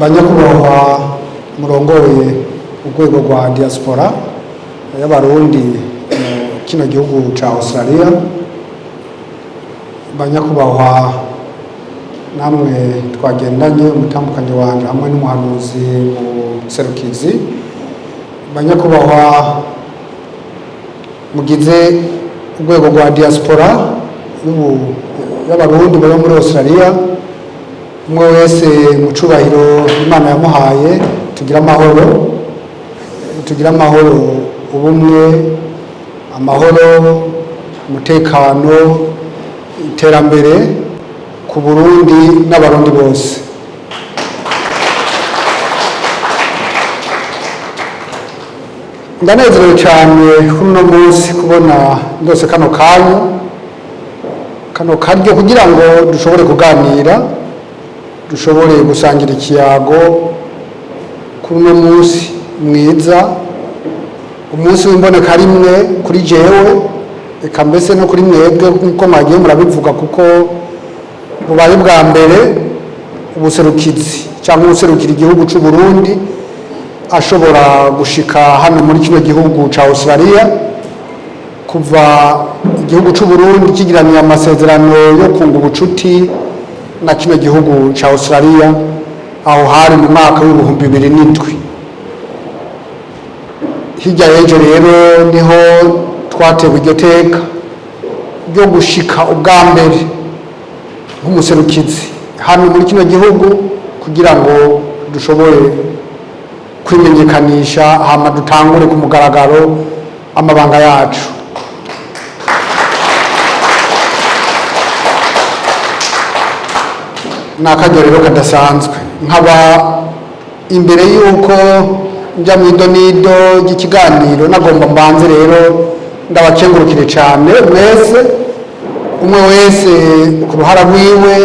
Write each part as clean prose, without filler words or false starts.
Banyakubahwa murongoye urwego rwa diaspora y'Abarundi mu kino gihugu ca Australia, banyakubahwa namwe twagendanye, umutambukanyi wanje hamwe n'umuhanuzi muserukizi, banyakubahwa mugize urwego rwa diaspora y'Abarundi baba muri Australia, umwe wese mu cubahiro Imana yamuhaye, tugira amahoro, tugira amahoro, ubumwe, amahoro, umutekano, iterambere ku Burundi n'Abarundi bose. Ndanezerewe cyane kuri uno munsi kubona ndose kano kanya, kano karyo, kugira ngo dushobore kuganira, dushobore gusangira ikiyago kuri uno munsi mwiza, umunsi w'imboneka rimwe kuri jewe, eka mbese no kuri mwebwe nk'uko mwagiye murabivuga, kuko bubaye bwa mbere ubuserukizi cyangwa ubuserukira igihugu cy'u Burundi ashobora gushika hano muri kino gihugu ca Australia, kuva igihugu cy'u Burundi kigiraniye amasezerano yo kunga ubucuti na kino gihugu ca Australia, aho hari mu mwaka w'2007. Hirya y'ejo rero niho twatewe iryo teka ryo gushika ubwa mbere nk'umuserukizi hano muri kino gihugu, kugira ngo dushobore kwimenyekanisha, hama dutangure ku mugaragaro amabanga yacu. Ni akaryo rero kadasanzwe. Nkaba imbere y'uko njya mu idonido ry'ikiganiro, nagomba mbanze rero ndabakengurukire cyane mwese, umwe wese ku ruhara rwiwe,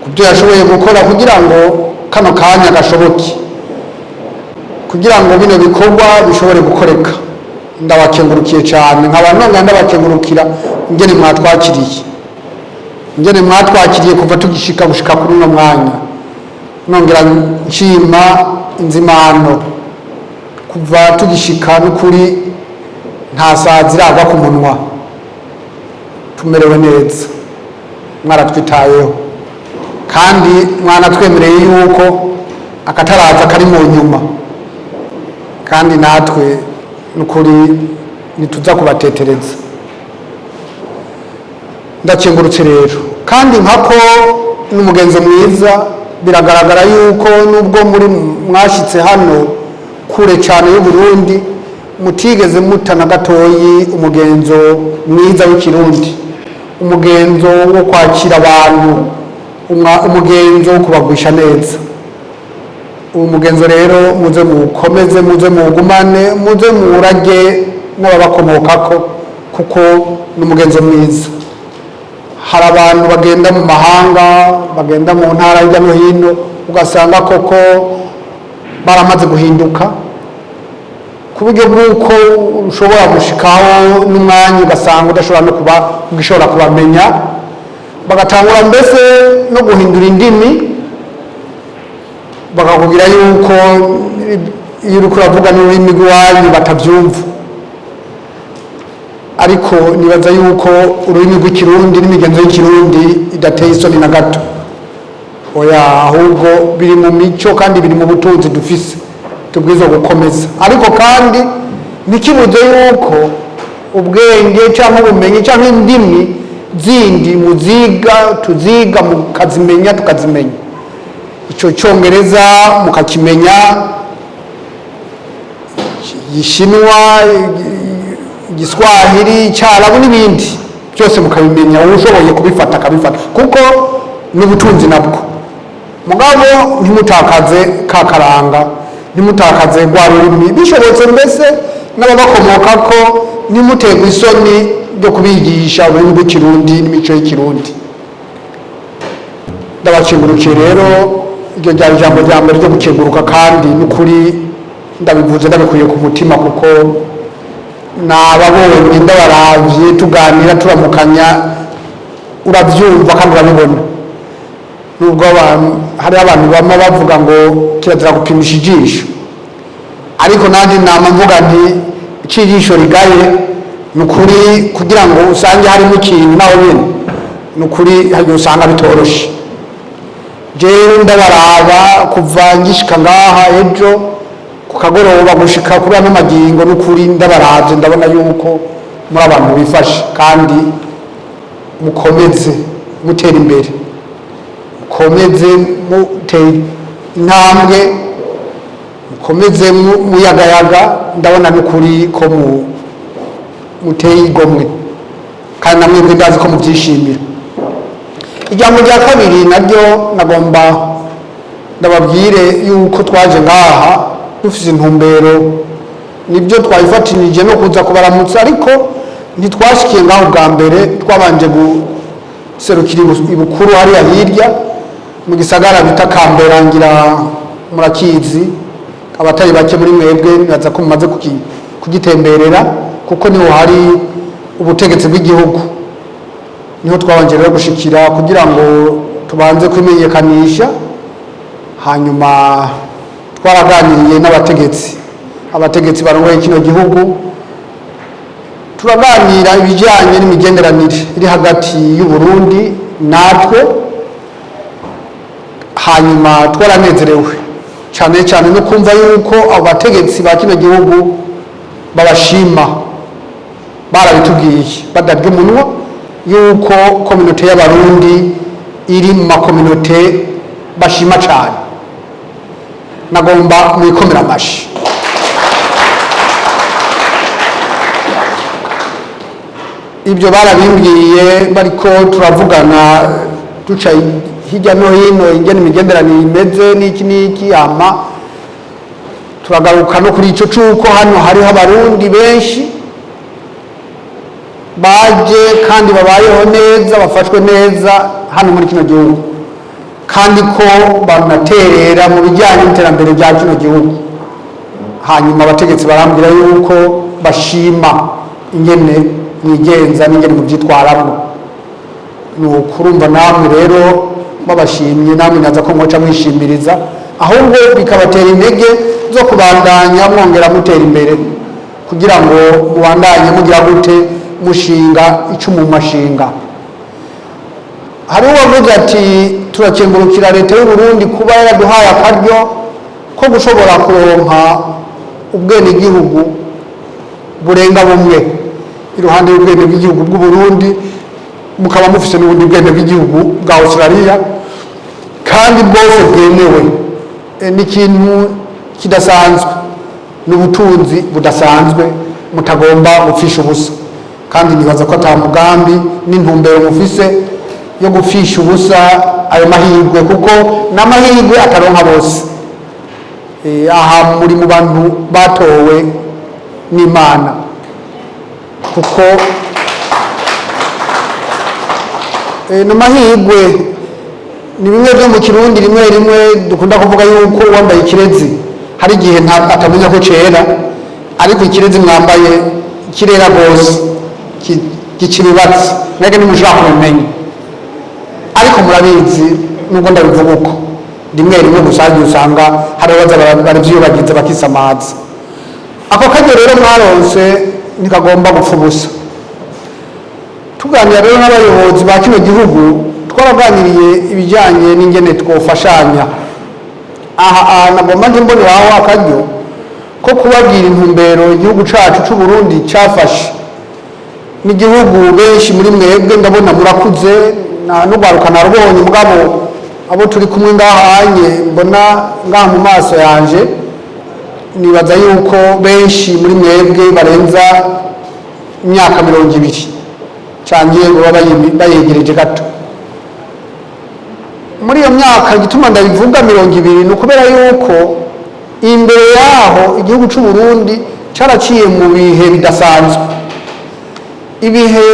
ku byo yashoboye gukora kugira ngo kano kanya gashoboke, kugira ngo bino bikorwa bishobore gukoreka. Ndabakengurukiye cyane, nkaba none ndabakengurukira ingene mwatwakiriye, ingene mwatwakiriye kuva tugishika gushika kuri uno mwanya. Nongera nshima inzimano kuva tugishika, n'ukuri nta saa ziragwa ku munwa, tumerewe neza, mwaratwitayeho kandi mwanatwemereye yuko akataraza kari mu nyuma, kandi natwe n'ukuri ntituza kubatetereza. Ndakengurutse rero kandi nkako n'umugenzo mwiza. Biragaragara yuko nubwo muri mwashyitse hano kure cyane y'u Burundi, mutigeze muta na gatoyi umugenzo mwiza w'Ikirundi, umugenzo wo kwakira abantu, umugenzo wo kubagwisha neza. Uwo mugenzo rero muze muwukomeze, muze muwugumane, muze muwurage n'ababakomokako, kuko ni umugenzo mwiza. Hari abantu bagenda mu mahanga, bagenda mu ntara hirya no hino, ugasanga koko baramaze guhinduka ku buryo bw'uko ushobora gushikaho n'umwanya ugasanga udashobora no kuba ugishobora kubamenya, bagatangura mbese no guhindura indimi, bakakubwira yuko iyo uriko uravuga n'ururimi rw'iwanyu batabyumva. Ariko nibaza yuko ururimi rw'Ikirundi n'imigenzo y'Ikirundi idateye isoni na gato, oya, ahubwo biri mu mico kandi biri mu butunzi dufise tubwirizwa gukomeza. Ariko kandi ntikibuze yuko ubwenge cyangwa ubumenyi cyangwa indimi zindi muziga, tuziga, mukazimenya, tukazimenya. Icyo Cyongereza mukakimenya, Igishinwa, Igiswahili, Icyarabu n'ibindi byose mukabimenya, ushoboye kubifata akabifata, kuko n'ubutunzi nabwo. Mugabo ntimutakaze ka karanga, ntimutakaze rwa rurimi, bishobotse mbese n'ababakomoka ko ntimuterwe isoni ryo kubigisha ururimi rw'Ikirundi n'imico y'Ikirundi. Ndabakengurukiye rero, iryo ryari ijambo rya mbere ryo gukenguruka, kandi n'ukuri ndabivuze ndabikuye ku mutima, kuko nababonye, ndabaravye, tuganira, turamukanya, urabyumva kandi urabibona. Nubwo hari abantu bama bavuga ngo kirazira gupimisha ijisho, ariko nanjye nama mvuga nti ijisho rigaye ni ukuri, kugira ngo usange harimo ikintu naho nyine ni ukuri hari usanga bitoroshe. Jewe ndabaraba kuva ngishika ngaha ejo ku kagoroba gushika kuri ano magingo, n'ukuri ndabaravye ndabona yuko muri abantu bifashe, kandi mukomeze mutera imbere, mukomeze mutera intambwe, mukomeze muyagayaga. Ndabona n'ukuri ko muteye igomwe, kandi namwebwe ndazi ko mubyishimira. Ijambo rya kabiri naryo nagomba ndababwire yuko twaje ngaha dufise intumbero, nibyo twayifatinije no kuza kubaramutsa, ariko ntitwashikiye ngaho bwa mbere. Twabanje guserukira ibukuru hariya hirya mu gisagara bita Kambera, ngira murakizi abatari bake muri mwebwe, nibaza ko mumaze kugitemberera, kuko niho hari ubutegetsi bw'igihugu. Niho twabanje rero gushikira kugira ngo tubanze kwimenyekanisha. Hanyuma twaraganiriye n'abategetsi, abategetsi barongoye kino gihugu, turaganira ibijyanye n'imigenderanire iri hagati y'u Burundi natwe. Hanyuma twaranezerewe cyane cyane no kumva yuko abo bategetsi ba kino gihugu babashima. Barabitubwiye badarya umunwa yuko communauté y'Abarundi iri mu ma communautés bashima cyane. Nagomba mwikomera amashi. Ibyo barabimbwiye bariko turavugana, duca hirya no hino ingene imigenderanire imeze n'iki n'iki. Hama turagaruka no kuri ico c'uko hano hariho Abarundi benshi baje kandi babayeho neza, bafashwe neza hano muri kino gihugu, kandi ko banaterera mu bijyanye n'iterambere rya kino gihugu. Hanyuma abategetsi barambwira yuko bashima ingene mwigenza n'ingene mubyitwaramo. Ni ukurumva namwe rero babashimye, namwe naza ko mwoca mwishimiriza, ahubwo bikabatera intege zo kubandanya mwongera mutera imbere, kugira ngo mubandanye mugira gute, mushinga icumu mu mashinga. Hari uwavuze ati turakengurukira leta y'u Burundi kuba yaraduhaye akaryo ko gushobora kuronka ubwenegihugu burenga bumwe, iruhande y'ubwene bw'igihugu bw'u Burundi mukaba mufise n'ubundi bwene bw'igihugu bwa Australia, kandi bwose bwemewe. Ni ikintu kidasanzwe, ni ubutunzi budasanzwe mutagomba gupfisha ubusa, kandi nibaza ko ata mugambi n'intumbero mufise yo gupfisha ubusa ayo mahirwe, kuko n'amahirwe ataronka bose. Aha muri mu bantu batowe n'Imana, kuko ni amahirwe. Ni bimwe byo mu Kirundi rimwe rimwe dukunda kuvuga yuko uwambaye ikirezi hari igihe atamenya ko cera, ariko ikirezi mwambaye kirera rwose, gica ibibatsi, mwebwe ntimushobora kubimenya, ariko murabizi. Nubwo ndabivuga uko, rimwe rimwe gusa hari igihe usanga hari abaza baravyiyobagiza bakisamaza. Ako karyo rero mwaronse ntikagomba gupfa ubusa. Tuganira rero n'abayobozi ba kino gihugu, twaraganiriye ibijyanye n'ingene twofashanya. Aha nagomba mboneraho akaryo ko kubabwira intumbero igihugu cacu c'u Burundi cafashe. Ni igihugu benshi muri mwebwe ndabona murakuze, n'urwaruka narubonye, mugabo abo turi kumwe ngahanye mbona ngaha mu maso yanje, nibaza yuko benshi muri mwebwe barenza imyaka 20 canke ngo baba bayegereje gato muri iyo myaka. Igituma ndabivuga 20 ni ukubera yuko imbere yaho igihugu c'u Burundi caraciye mu bihe bidasanzwe, ibihe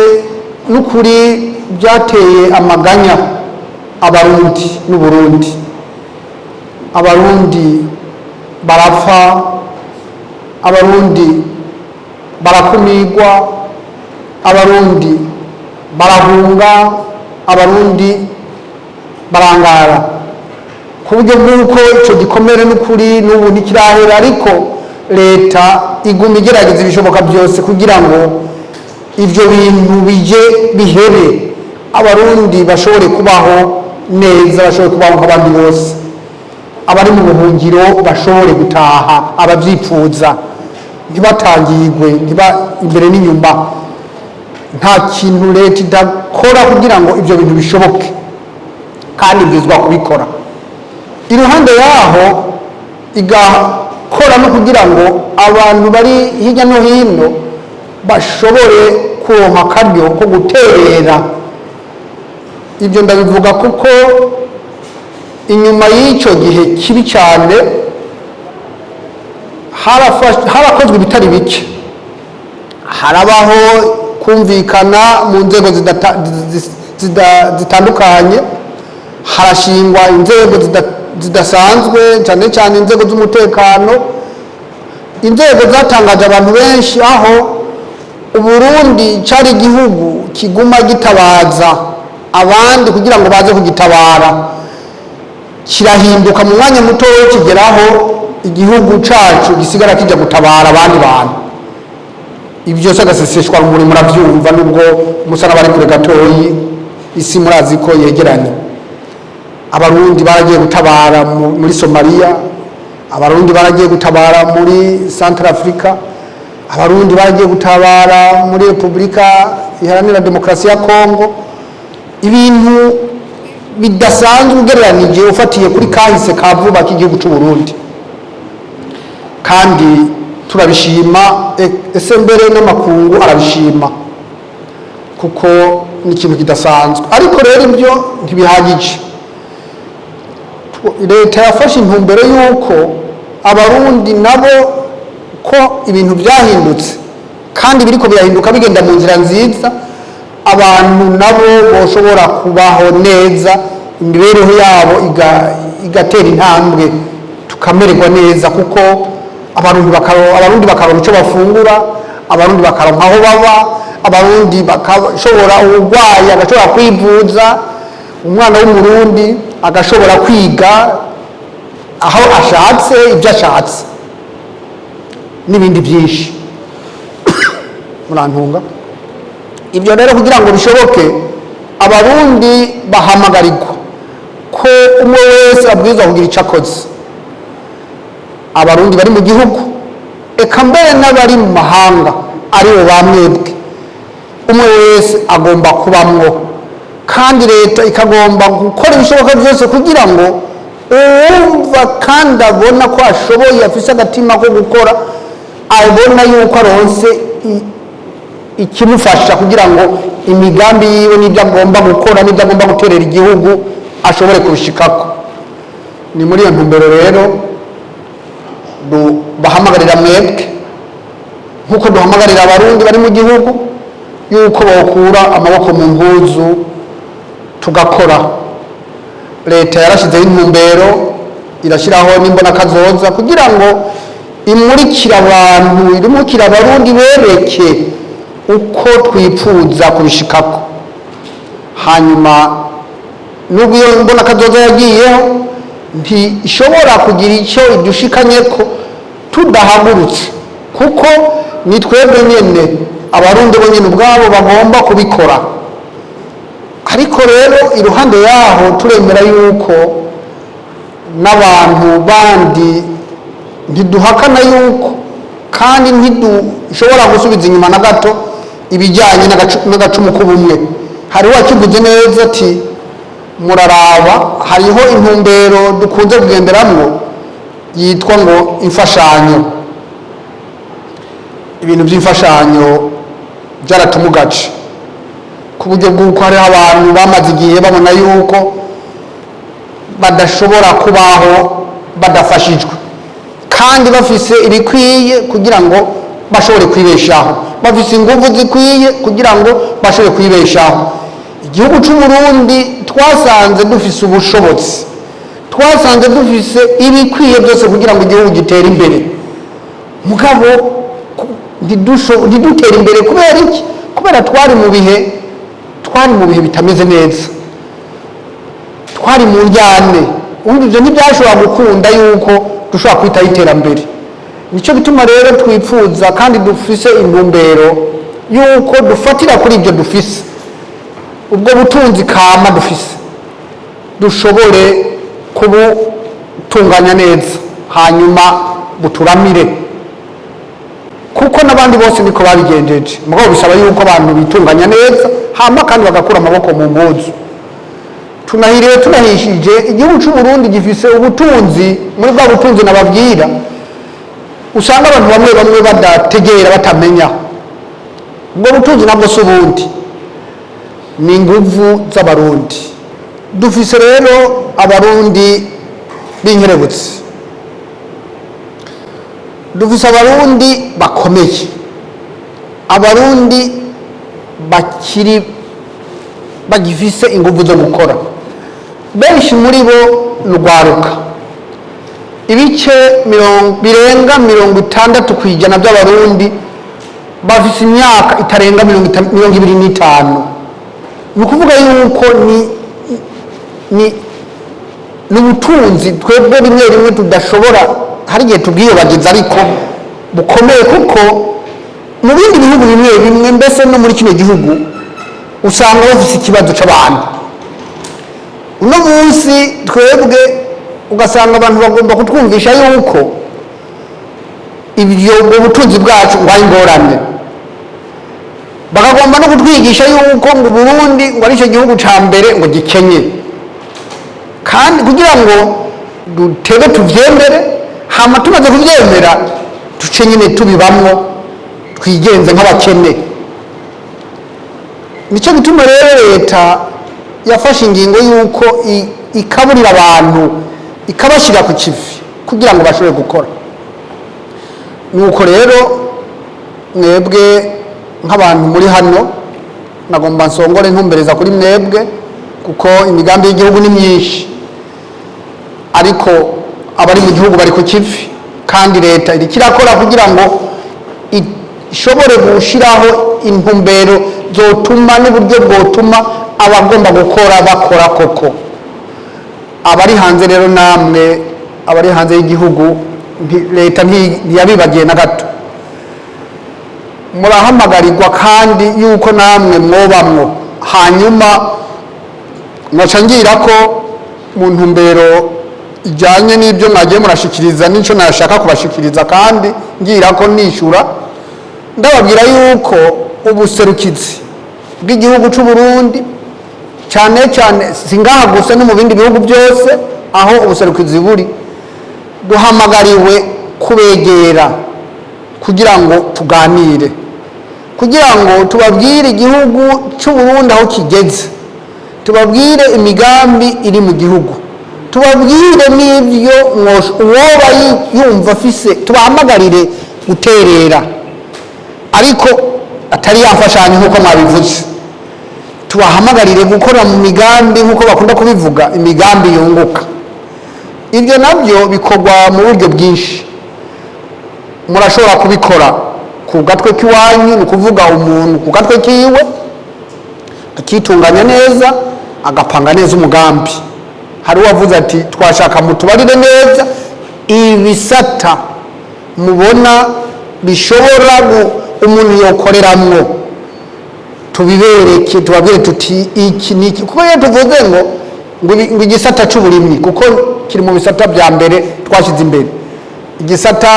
n'ukuri byateye amaganya Abarundi n'Uburundi. Abarundi barapfa, Abarundi barakumigwa, Abarundi barahunga, Abarundi Barangara ku buryo bw'uko icyo gikomere n'ukuri n'ubu ntikirahera, ariko leta iguma igerageza ibishoboka byose kugira ngo ibyo bintu bijye bihere, Abarundi bashobore kubaho neza, bashobore kubaho nk'abandi bose, abari mu buhungiro bashobore gutaha, ababyipfuza ntibatangirwe, ntiba imbere n'inyuma. Nta kintu leta idakora kugira ngo ibyo bintu bishoboke, kandi ibwirizwa kubikora. Iruhande yaho igakora no kugira ngo abantu bari hirya no hino bashobore kuronka akaryo ko guterera. Ibyo ndabivuga kuko inyuma y'icyo gihe kibi cyane harakozwe ibitari bike. Harabaho kumvikana mu nzego zitandukanye, harashingwa inzego zidasanzwe, cyane cyane inzego z'umutekano, inzego zatangaje abantu benshi, aho Uburundi cyari igihugu kiguma gitabaza abandi kugira ngo baze kugitabara, kirahinduka mu mwanya muto, kigeraho igihugu cacu gisigara kijya gutabara abandi bantu. Ibyo byose agaseseshwa rumuri, murabyumva, nubwo musa n'abari kure gatoyi, isi murazi ko yegeranye. Abarundi baragiye gutabara muri Somaliya, Abarundi baragiye gutabara muri Central Africa, Abarundi baragiye gutabara muri Repubulika Iharanira Demokarasi ya Kongo, ibintu bidasanzwe ugereranije ufatiye kuri kahise ka vuba k'igihugu cy'u Burundi, kandi turabishima. Ese mbere n'amakungu arabishima, kuko ni ikintu kidasanzwe. Ariko rero ibyo ntibihagije. Leta yafashe intumbero y'uko Abarundi nabo, ko ibintu byahindutse kandi biriko birahinduka bigenda mu nzira nziza, abantu nabo boshobora kubaho neza, imibereho yabo igatera intambwe, tukamererwa neza, kuko Abarundi bakaronka icyo bafungura, Abarundi bakaronka aho baba, Abarundi bakashobora, uburwayi agashobora kwivuza, umwana w'Umurundi agashobora kwiga aho ashatse, ibyo ashatse n'ibindi byinshi. Murantunga. Ibyo rero kugira ngo bishoboke, Abarundi bahamagarirwa ko umwe wese abwirizwa kugira icyo akoze. Abarundi bari mu gihugu, eka mbere n'abari mu mahanga, aribo ba mwebwe, umwe wese agomba kubamwo, kandi leta ikagomba gukora ibishoboka byose kugira ngo uwumva kandi abona ko ashoboye, afise agatima ko gukora, abona yuko aronse ikimufasha kugira ngo imigambi yiwe n'ibyo agomba gukora n'ibyo agomba guterera igihugu ashobore kubishikako. Ni muri iyo ntumbero rero bahamagarira mwebwe, nk'uko duhamagarira Abarundi bari mu gihugu, yuko bokura amaboko mu mpuzu tugakora. Leta yarashyizeho intumbero, irashyiraho n'imbonakazoza kugira ngo imurikire abantu, imurikire Abarundi, bereke uko twipfuza kubishikako. Hanyuma nubwo iyo mbonakazoza yagiyeho, ntishobora kugira icyo idushikanyeko tudahagurutse, kuko ni twebwe nyene, Abarundi bo nyene ubwabo bagomba kubikora. Ariko rero iruhande yaho turemera yuko n'abantu bandi, ntiduhakana yuko kandi ntidushobora gusubiza inyuma na gato ibijyanye n'agacumu k'ubumwe. Hariho wakivuze neza ati: "Muraraba, hariho intumbero dukunze kugenderamwo yitwa ngo imfashanyo." Ibintu by'imfashanyo byaratumugaje, ku buryo bw'uko hariho abantu bamaze igihe babona yuko badashobora kubaho badafashijwe, kandi bafise ibikwiye kugira ngo bashobore kwibeshaho, bafise ingufu zikwiye kugira ngo bashobore kwibeshaho. Igihugu cy'u Burundi twasanze dufise ubushobozi, twasanze dufise ibikwiye byose kugira ngo igihugu gitere imbere. Mugabo ntidutere imbere kubera iki? Kubera twari mu bihe bitameze neza. Twari mu njyane. Ubundi ibyo ntibyashobora gukunda yuko dushobora kwitaho iterambere. Nicyo gituma rero twipfuza kandi dufise intumbero yuko dufatira kuri ibyo dufise, ubwo butunzi kama dufise, dushobore kubutunganya neza, hanyuma buturamire, kuko n'abandi bose niko babigenjeje. Mugabo bisaba yuko abantu bitunganya neza, hama kandi bagakura amaboko mu mpuzu. Tunahiriwe, tunahishije. Igihugu cy'u Burundi gifise ubutunzi. Muri bwa butunzi nababwira usanga abantu bamwe bamwe badategera, batamenya, ubwo butunzi nabwo si ubundi, ni inguvu z'Abarundi. Dufise rero Abarundi b'inkerebutsi, dufise Abarundi bakomeye, Abarundi bakiri, bagifise inguvu zo gukora. Benshi muri bo ni urwaruka. Ibice birenga 60% by'Abarundi bafise imyaka itarenga 25. Ni ukuvuga yuko ni ubutunzi twebwe rimwe rimwe tudashobora, hari igihe tubwiyobagiza, ariko bukomeye, kuko mu bindi bihugu bimwe bimwe, mbese no muri kino gihugu, usanga bafise ikibazo c'abantu. Uno munsi twebwe ugasanga abantu bagomba kutwumvisha yuko ibyo, ubwo butunzi bwacu, ngo ari ingorane. Bakagomba no kutwigisha yuko ngo Burundi ngo ari cyo gihugu ca mbere ngo gikenye, kandi kugira ngo dutebe tuvyemere, hama tumaze kuvyemera duce nyine tubibamwo, twigenze nk'abakene. Nicyo gituma rero leta yafashe ingingo y'uko ikaburira abantu, ikabashyira ku kivi kugira ngo bashobore gukora. Nuko rero mwebwe nk'abantu muri hano, nagomba nsongore ntumbereza kuri mwebwe, kuko imigambi y'igihugu ni myinshi, ariko abari mu gihugu bari ku kivi, kandi leta iriko irakora kugira ngo ishobore gushyiraho intumbero zotuma n'uburyo bwotuma abagomba gukora bakora koko. Abari hanze rero, namwe abari hanze y'igihugu, leta ntiyabibagiye na gato. Murahamagarirwa kandi yuko namwe mwobamwo. Hanyuma nkaca ngira ko mu ntumbero ijyanye n'ibyo mwagiye murashikiriza n'icyo nashaka kubashikiriza, kandi ngira ko nishyura, ndababwira yuko ubuserukizi bw'igihugu cy'u Burundi, cyane cyane si ngaha gusa, no mu bindi bihugu byose aho ubuserukizi buri, duhamagariwe kubegera kugira ngo tuganire, kugira ngo tubabwire igihugu cy'u Burundi aho kigeze, tubabwire imigambi iri mu gihugu, tubabwire n'ibyo uwoba yumva afise, tubahamagarire guterera, ariko atari yafashanyo nk'uko mwabivuze. Tubahamagarire gukora mu migambi, nk'uko bakunda kubivuga, imigambi yunguka. Ibyo nabyo bikorwa mu buryo bwinshi. Murashobora kubikora ku gatwe k'iwanyu, ni ukuvuga umuntu ku gatwe kiwe akitunganya neza, agapanga neza umugambi. Hari uwavuze ati: "Twashaka mutubarire neza ibisata mubona bishobora umuntu yokoreramwo, tubibereke, tubabwire tuti iki niki." Kuko iyo tuvuze ngo igisata c'uburimyi, kuko kiri mu bisata bya mbere twashyize imbere, igisata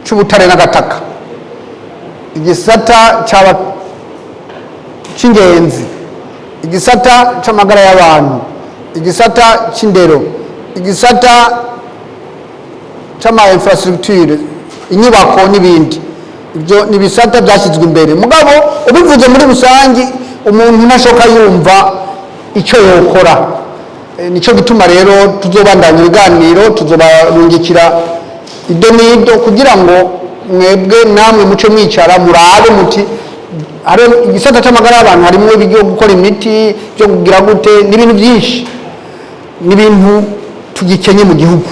c'ubutare n'agataka, igisata c'ingenzi, igisata c'amagara y'abantu, igisata c'indero, igisata c'ama infrastructure, inyubako n'ibindi, ibyo ni ibisata byashyizwe imbere. Mugabo ubivuze muri rusange, umuntu ntashoka yumva icyo yokora. Nicyo gituma rero tuzobandanya ibiganiro, tuzobarungikira ido n'ido kugira ngo mwebwe namwe muce mwicara murabe muti hari igisata c'amagara y'abantu, harimo ibyo gukora imiti, byo kugira gute, n'ibintu byinshi, n'ibintu tugikenye mu gihugu,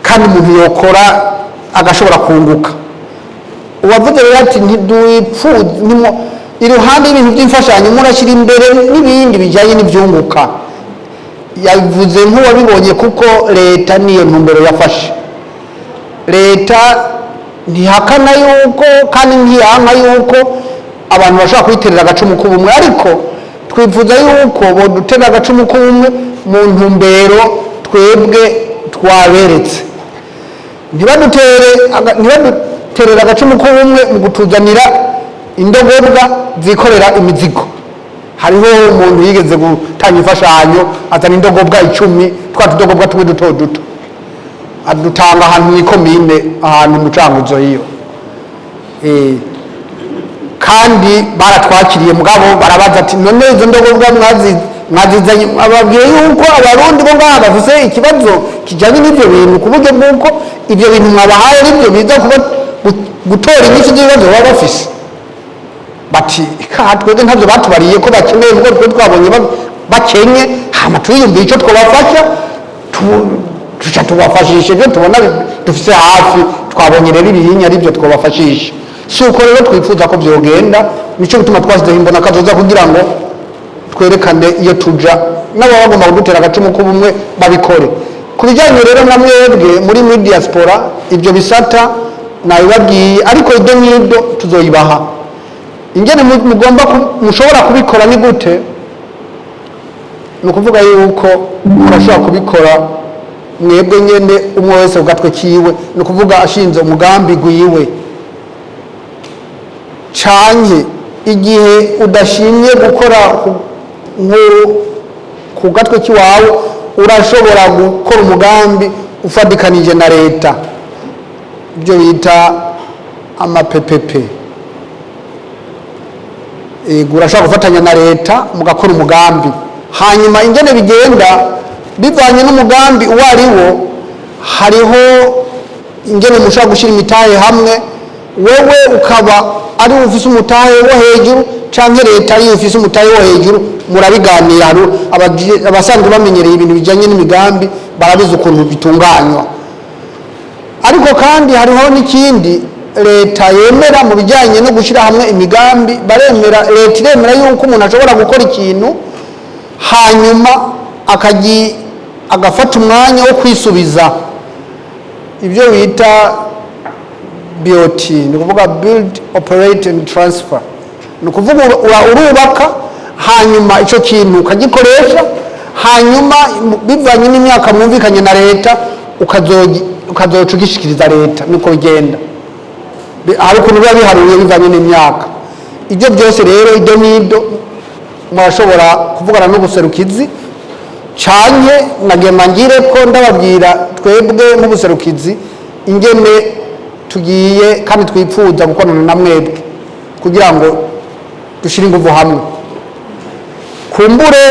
kandi umuntu yokora agashobora kunguka. Uwavuze rero ati iruhande y'ibintu by'imfashanyo murashyira imbere n'ibindi bijyanye n'ibyunguka. Yavuze nk'uwabibonye, kuko leta niyo ntumbero yafashe. Leta ntihakana yuko kandi ntiyanka yuko abantu bashobora kwiterera agacumu k'ubumwe, ariko twifuza yuko bodutera agacumu k'ubumwe mu ntumbero twebwe twaberetse. Ntibaduterere agacumu k'ubumwe mu kutuzanira indogobwa zikorera imizigo. Hariho umuntu yigeze gutanga imfashanyo, azana indogobwa 10, twa tudogobwa tumwe duto duto, adutanga ahantu mw'ikomine, ahantu mu Cankuzo hiyo. Kandi baratwakiriye, mugabo barabaza ati: "None izo ndogobwa mwazizanye?" Ababwiye yuko Abarundi bo ngaha bafise ikibazo kijanye n'ivyo bintu, ku buryo bw'uko ivyo bintu mwabahaye arivyo biza kuba gutora inyishu z'ibibazo baba bafise. Bati: "Ka twebwe ntabyo batubariye ko bakeneye, kuko twe twabonye bakenye, hama turiyumviye icyo twabafasha, tuca tubafashisha ibyo tubona dufise hafi. Twabonye rero ibihinya ari byo twabafashisha." Si uko rero twifuza ko byogenda. Nicyo gituma twashyizeho imbona kazoza, kugira ngo twerekane iyo tuja, n'ababa bagomba kudutera agacumu k'ubumwe babikore. Ku bijyanye rero na mwebwe muri diaspora, ibyo bisata nabibabwiye, ariko ibyo ngibyo tuzoyibaha. Ingene mugomba mushobora kubikora ni gute? Ni ukuvuga yuko murashobora kubikora mwebwe nyene, umwe wese ku gatwe kiwe, ni ukuvuga ashinze umugambi gwiwe, canke igihe udashimye gukora ku gatwe kiwawe, urashobora gukora umugambi ufadikanije na leta, ibyo bita ama PPP. Yego, urashobora gufatanya na leta mugakora umugambi. Hanyuma ingene bigenda, bivanye n'umugambi uwo ari wo, hariho ingene mushobora gushyira imitahe hamwe, wewe ukaba ari we ufise umutahe wo hejuru, canke leta ariyo ufise umutahe wo hejuru. Murabiganira. Hari abasanzwe bamenyereye ibintu bijanye n'imigambi, barabizi ukuntu bitunganywa. Ariko kandi hariho n'ikindi leta yemera mu bijyanye no gushyira hamwe imigambi. Baremera, leta iremera yuko umuntu ashobora gukora ikintu, hanyuma agafata umwanya wo kwisubiza, ibyo bita BOT, ni ukuvuga build, operate and transfer. Ni ukuvuga urubaka, hanyuma icyo kintu ukagikoresha, hanyuma bivanye n'imyaka mwumvikanye na leta, ukazoca ugishikiriza leta. Niko bigenda. Hari ukuntu biba biharuye bivanye n'imyaka. Ibyo byose rero, ibyo n'ibyo murashobora kuvugana n'ubuserukizi, canke nagema ngire ko ndababwira twebwe nk'ubuserukizi ingene tugiye kandi twipfuza gukorana na mwebwe kugira ngo dushire inguvu hamwe. Kumbure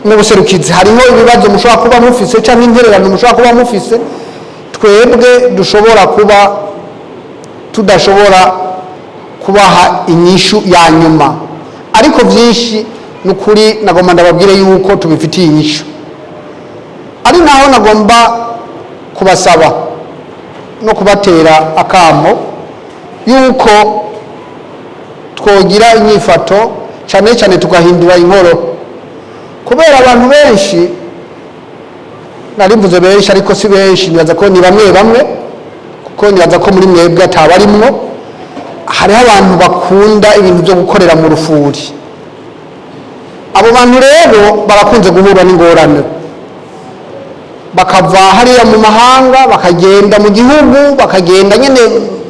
mu buserukizi harimo ibibazo mushobora kuba mufise, cyangwa intererano mushobora kuba mufise, twebwe dushobora kuba tudashobora kubaha inyishu ya nyuma, ariko byinshi ni ukuri nagomba ndababwire yuko tubifitiye inyishu. Ari naho nagomba kubasaba no kubatera akamo yuko twogira inyifato, cyane cyane tugahindura inkoro, kubera abantu benshi, nari mvuze benshi ariko si benshi, nibaza ko ni bamwe bamwe, kuko nibaza ko muri mwebwe atabarimwo. Hariho abantu bakunda ibintu byo gukorera mu rufuri. Abo bantu rero barakunze guhura n'ingorane, bakava hariya mu mahanga, bakagenda mu gihugu, bakagenda nyine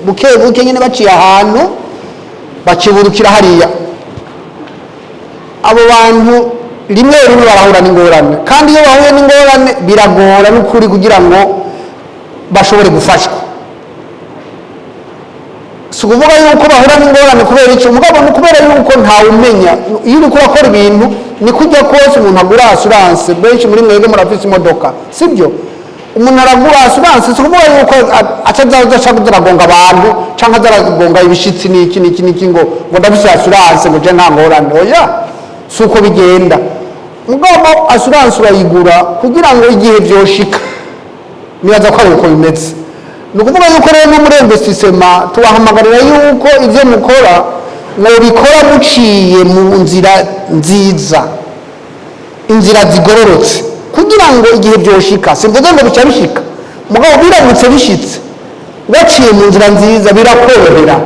buke buke nyine, baciye ahantu, bakiburukira hariya. Abo bantu rimwe rimwe barahura n'ingorane, kandi iyo bahuye n'ingorane biragora n'ukuri kugira ngo bashobore gufashwa. Si ukuvuga yuko bahura n'ingorane kubera icyo, mugabo ni kubera yuko ntawe umenya. Iyo uriko urakora ibintu, ni kujya kose umuntu agura assurance. Benshi muri mwebwe murafise imodoka, sibyo? Umuntu aragura assurance, si ukuvuga yuko aca aza aca aragonga abantu cyangwa aza aragonga ibishitsi n'iki n'iki n'iki, ngo ndafise assurance, ngo je nta ngorane. Oya, si uko bigenda. Mugabo assurance urayigura kugira ngo igihe vyoshika. Nibaza ko ari uko bimeze. Ni ukuvuga yuko rero no muri investissement tubahamagarira yuko ibyo mukora mwobikora muciye mu nzira nziza, inzira zigororotse, kugira ngo nimwashika Kugira ngo igihe byoshika, simvuze ngo bica bishika, mugabo biramutse bishitse waciye mu nzira nziza, birakorohera.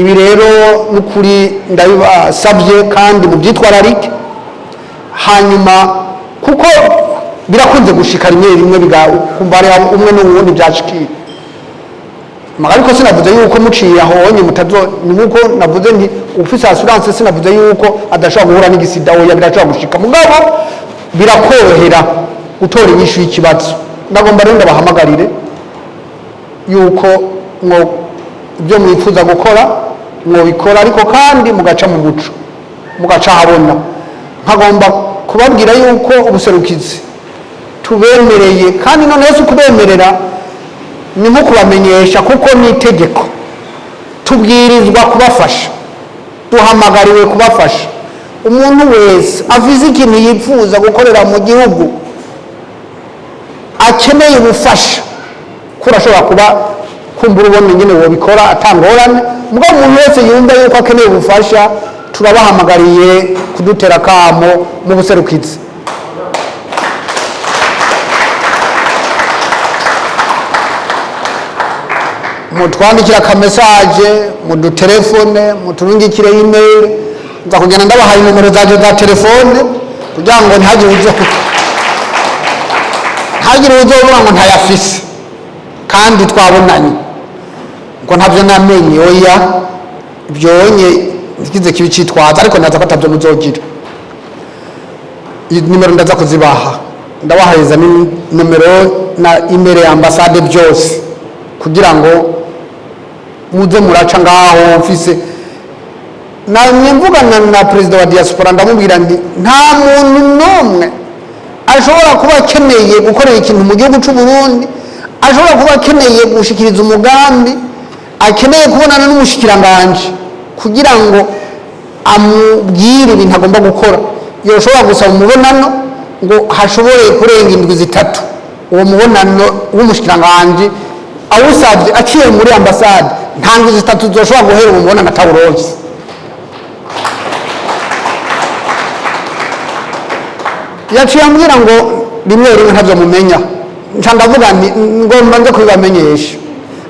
Ibi rero n'ukuri ndabibasabye kandi mubyitwararike. Hanyuma kuko birakunze gushika rimwe rimwe, bigakumva ari umwe n'uwundi byashikiye. Ariko sinavuze yuko muciye aho onye mutazo, ni nkuko navuze nti ufise assurance, sinavuze yuko adashobora guhura n'igisida. Oya, birashobora gushika, mugabo birakorohera gutora inyishu y'ikibazo. Ndagomba rero ndabahamagarire yuko mwo ibyo mwifuza gukora mwobikora, ariko kandi mugaca mu muco, mugaca ahabona. Nkagomba kubabwira yuko ubuserukizi tubemereye, kandi noneho si ukubemerera, ni nko kubamenyesha, kuko ni itegeko, tubwirizwa kubafasha, duhamagariwe kubafasha. Umuntu wese afise ikintu yifuza gukorera mu gihugu, akeneye ubufasha, ko urashobora kuba kumbura ubona nyine wobikora atangorane, mugabo umuntu wese yumva yuko akeneye ubufasha, turabahamagariye kudutera akamo mu buserukizi. Mutwandikira akamesaje, mudutelefone, muturungikire email. Nza kugenda ndabahaye nomero zanje za telefone kugira ngo ntihagire uzovuga ngo ntayafise kandi twabonanye, ngo ntabyo namenye. Oya, byonye ntikize kibi citwaza, ariko ndaza ko atabyo muzogira. Nimero ndaza kuzibaha, ndabaheza nimero na email ya ambasade, byose, kugira ngo muze muraca ngaho. Mfise namye mvugana na perezida wa diaspora, ndamubwira nti nta muntu n'umwe ashobora kuba akeneye gukorera ikintu mu gihugu cy'u Burundi, ashobora kuba akeneye gushikiriza umugambi, akeneye kubonana n'umushikiranganji kugira ngo amubwire ibintu agomba gukora, yoshobora gusaba umubonano ngo hashobore kurenga indwi 3. Uwo mubonano w'umushikiranganji awusabye aciye muri ambasade, nta ndwi 3 zoshobora guhera uwo mubonano atawuronse. Yaciye ambwira ngo rimwe rimwe ntabyo mumenya. Nca ndavuga nti ngomba nze kubibamenyesha,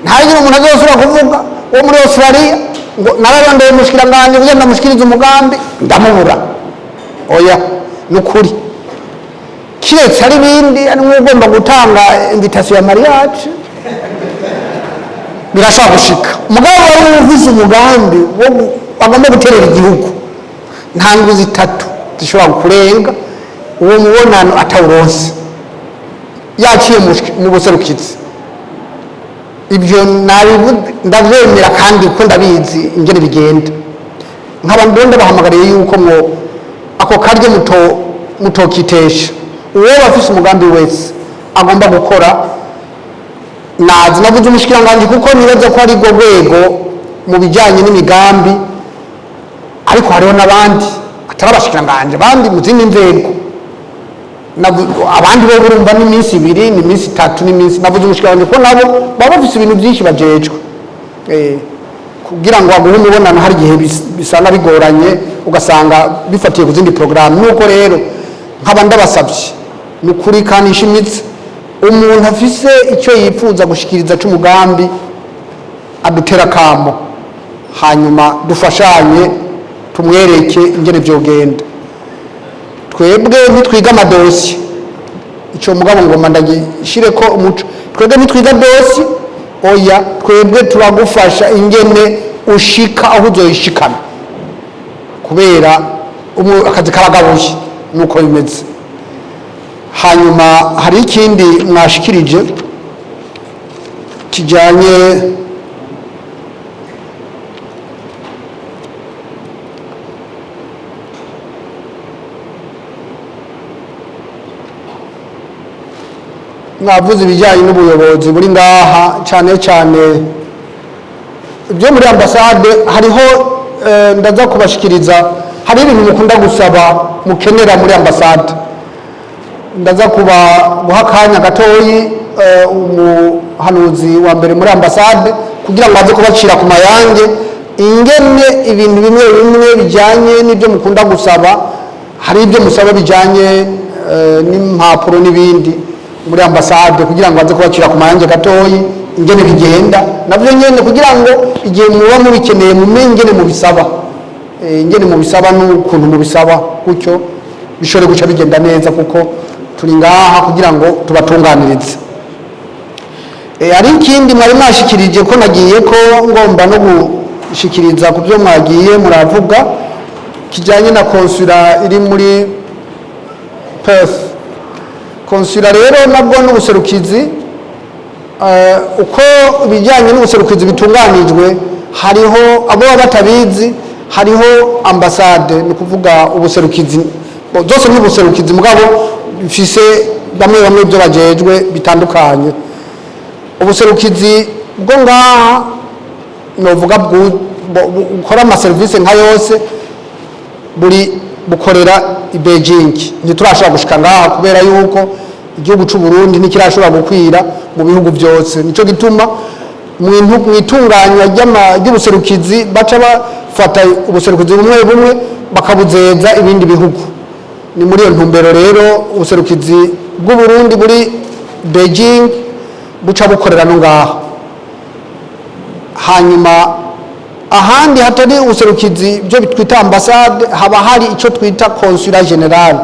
ntagire umuntu azosubira kuvuga wo muri Australia ngo nararondeye umushikiranganji kugira ndamushikirize umugambi ndamubura. Oya, ni ukuri, kiretse ari ibindi, ari nk'ugomba gutanga invitation ya mariage, birashobora gushika. Umugabo wari ufise umugambi wo agomba guterera igihugu, nta ndwi 3 zishobora kurenga uwo mubonano atawuronse yaciye mu buserukizi. Ibyo ndavyemera kandi kuko ndabizi ingene bigenda. Nkaba ndonda ndabahamagariye yuko mwo ako karyo mutokitesha. Uwo bafise umugambi wese agomba gukora, nazi navuze umushikiranganji kuko nibaza ko ari rwo rwego mu bijyanye n'imigambi, ariko hariho n'abandi atari abashikiranganji, abandi mu zindi nzego. Abandi bo urumva n'iminsi 2, n'iminsi 3, n'iminsi. Navuze umushikiranganji kuko nabo baba bafise ibintu byinshi bajejwe. Kugira ngo aguhe umubonano hari igihe bisanga bigoranye, ugasanga bifatiye ku zindi porogaramu. Nuko rero nkaba ndabasabye ni ukuri kandi nshimitse, umuntu afise icyo yifuza gushikiriza c'umugambi adutera akamo, hanyuma dufashanye tumwereke ingene vyogenda. Twebwe ntitwiga amadosiye, ico mugabo ngoma ndagishireko umuco, twebwe ntitwiga dosiye, oya, twebwe turagufasha ingene ushika aho uzoyishikana, kubera akazi karagabuye, nuko bimeze. Hanyuma hari ikindi mwashikirije kijanye mwavuze ibijyanye n'ubuyobozi buri ngaha, cyane cyane ibyo muri ambasade. Hariho ndaza kubashikiriza, hari ibintu mukunda gusaba mukenera muri ambasade. Ndaza kuba guha akanya gatoyi umuhanuzi wa mbere muri ambasade kugira ngo aze kubacira ku mayange ingene ibintu bimwe bimwe bijyanye n'ibyo mukunda gusaba. Hari ibyo musaba bijyanye n'impapuro n'ibindi muri ambasade kugira ngo aze kubacira ku mayange gatoyi ingene bigenda, navyo nyene kugira ngo igihe muba mubikeneye mumenye ingene mubisaba, ingene mubisaba n'ukuntu mubisaba, gutyo bishobore guca bigenda neza, kuko turi ngaha kugira ngo tubatunganirize. Hari ikindi mwari mwashikirije ko nagiye ko ngomba no gushikiriza ku byo mwagiye muravuga kijyanye na consulat iri muri Perth. Consulat rero nabwo n'ubuserukizi. Uko ibijyanye n'ubuserukizi bitunganijwe, hariho abo baba batabizi, hariho ambasade, ni ukuvuga ubuserukizi. Zose ni ubuserukizi, mugabo bifise bamwe bamwe ibyo bajejwe bitandukanye. Ubuserukizi bwo ngaha novuga bukora amaserivisi nka yose buri bukorera i Beijing. Ntiturashobora gushika ngaha kubera yuko igihugu c'u Burundi ntikirashobora gukwira mu bihugu byose. Nico gituma mu itunganywa ry'ubuserukizi baca bafata ubuserukizi bumwe bumwe bakabuzeza ibindi bihugu. Ni muri iyo ntumbero rero ubuserukizi bw'u Burundi buri Beijing buca bukorera no ngaha. Hanyuma ahandi hatari ubuserukizi, byo twita ambasade, haba hari icyo twita consulat général.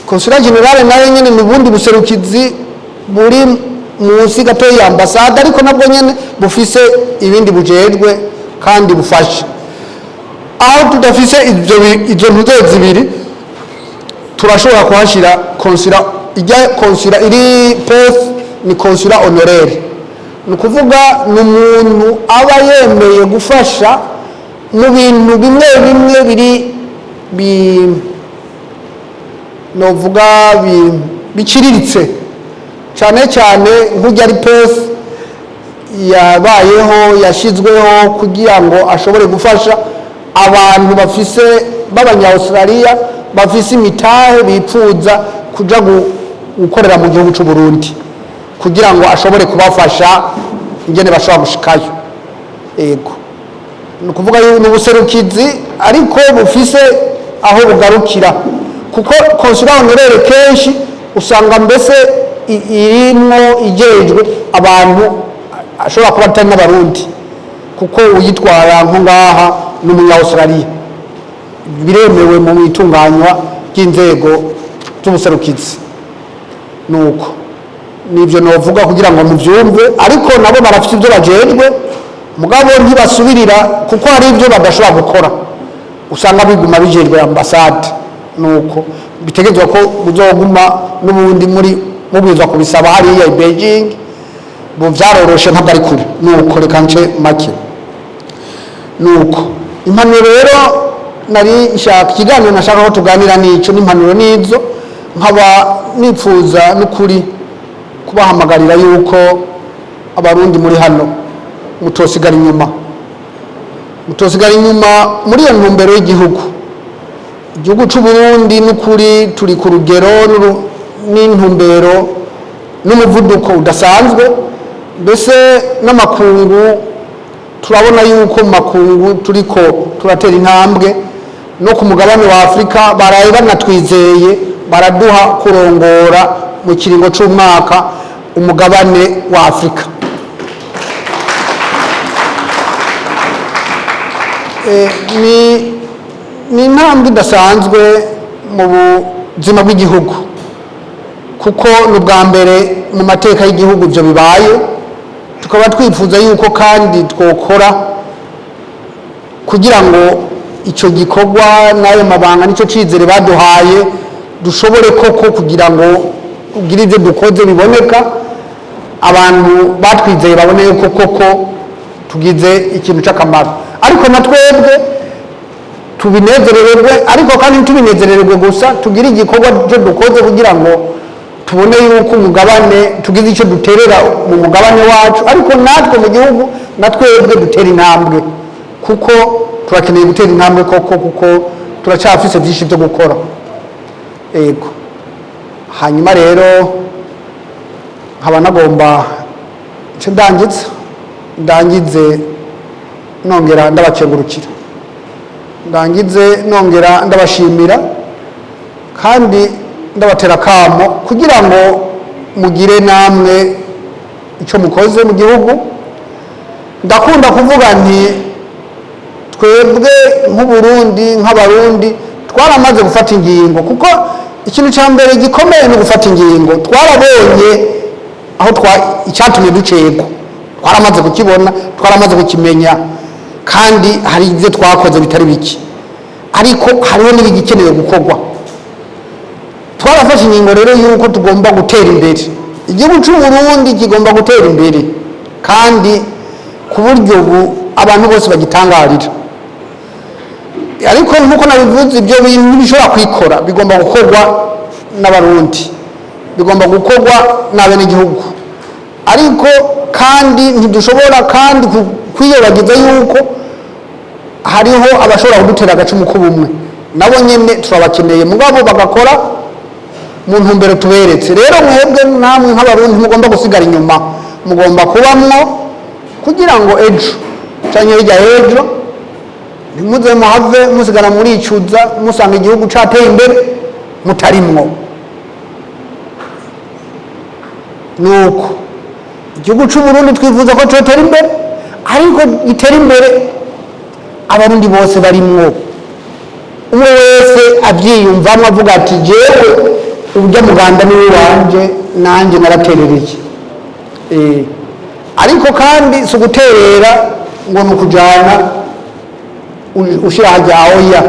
Consulat général nayo nyene ni ubundi buserukizi buri munsi gato ya ambasade, ariko nabwo nyene bufise ibindi bujejwe kandi bufasha. Aho tudafise ivyo izo ntuze zibiri, turashobora kuhashyira consulat. Ijya consulat iri Perth ni consulat honoraire, ni ukuvuga ni umuntu aba yemeye gufasha mu bintu bimwe bimwe biri bi novuga biciriritse cyane cyane. Nk'ujya ari Perth yabayeho, yashyizweho kugira ngo ashobore gufasha abantu bafise b'abanya-Australia bafise imitahe bipfuza kuja gukorera mu gihugu cy'u Burundi, kugira ngo ashobore kubafasha ingene bashobora gushikayo. Ego, ni ukuvuga ni ubuserukizi ariko bufise aho bugarukira, kuko consulat honoraire kenshi usanga mbese irimwo ijejwe abantu ashobora kuba atari n'Abarundi, kuko uyitwara nko ngaha ni umunya-Australia. Biremewe mu itunganywa ry'inzego z'ubuserukizi. Nuko nibyo novuga kugira ngo mubyumve. Ariko nabo barafite ibyo bajejwe, mugabo ntibasubirira, kuko hari ibyo badashobora gukora, usanga biguma bijejwe ambasade. Nuko bitegerezwa ko muzoguma n'ubundi muri mubwirizwa kubisaba hariya i Beijing. Bu byaroroshe, ntabwo ari kure. Nuko reka nce make. Nuko impanuro rero nari nshaka, ikiganiro nashaka ko tuganira nico, n'impanuro nizo. Nkaba nipfuza n'ukuri kubahamagarira yuko Abarundi muri hano mutosigara inyuma, mutosigara inyuma muri iyo ntumbero y'igihugu. Igihugu cy'u Burundi n'ukuri turi ku rugero n'intumbero n'umuvuduko udasanzwe. Mbese n'amakungu, turabona yuko mu makungu turiko turatera intambwe. No ku mugabane wa Afurika baraye banatwizeye, baraduha kurongora mu kiringo c'umwaka umugabane wa Afurika. Ni intambwe idasanzwe mu buzima bw'igihugu, kuko ni ubwa mbere mu mateka y'igihugu ibyo bibaye. Tukaba twifuza yuko kandi twokora kugira ngo icyo gikorwa n'ayo mabanga n'icyo cyizere baduhaye dushobore koko kugira ngo tugire ibyo dukoze biboneka, abantu batwizeye babone yuko koko tugize ikintu cy'akamaro. Ariko na twebwe tubinezerererwe, ariko kandi ntitubinezerererwe gusa, tugire igikorwa cyo dukoze kugira ngo tubone yuko umugabane tugize icyo duterera mu mugabane wacu, ariko natwe mu gihugu na twebwe dutera intambwe, kuko turakeneye gutera intambwe koko, kuko turacyafise byinshi byo gukora. Yego, hanyuma rero nkaba nagomba nce ndangiza, ndangize nongera ndabakengurukira, ndangize nongera ndabashimira kandi. Ndabatera kamo kugira ngo mugire namwe icyo mukoze mu gihugu. Ndakunda kuvuga nti twebwe nk'Uburundi, nk'Abarundi, twaramaze gufata ingingo, kuko ikintu cya mbere gikomeye ni ugufata ingingo. Twarabonye aho twa icyatumye ducegwa, twaramaze kukibona, twaramaze kukimenya, kandi hari ibyo twakoze bitari bike, ariko hariho n'ibigikenewe gukorwa. Twarafashe ingingo rero y'uko tugomba gutera imbere. Igihugu cy'u Burundi kigomba gutera imbere, kandi ku buryo ubu abantu bose bagitangarira. Ariko nk'uko nabivuze, ibyo bintu ntibishobora kwikora, bigomba gukorwa n'Abarundi, bigomba gukorwa n'abenegihugu. Ariko kandi ntidushobora kandi kwiyobagiza yuko hariho abashobora kudutera agacumu k'ubumwe. Nabo nyine turabakeneye, mugabo bagakora mu ntumbero tuberetse. Rero mwebwe namwe nk'Abarundi mugomba gusigara inyuma, mugomba kubamwo kugira ngo ejo canke hirya y'ejo ntimuze muhave musigara muricuza, musanga igihugu cateye imbere mutarimwo. Nuko igihugu c'u Burundi twifuza ko cotera imbere, ariko gitera imbere Abarundi bose barimwo, umwe wese abyiyumvamo, avuga ati: "Jewe urya muganda ni wanje, nanjye naraterereye." Ariko kandi si uguterera ngo ni ukujana ushyira hajya, oya,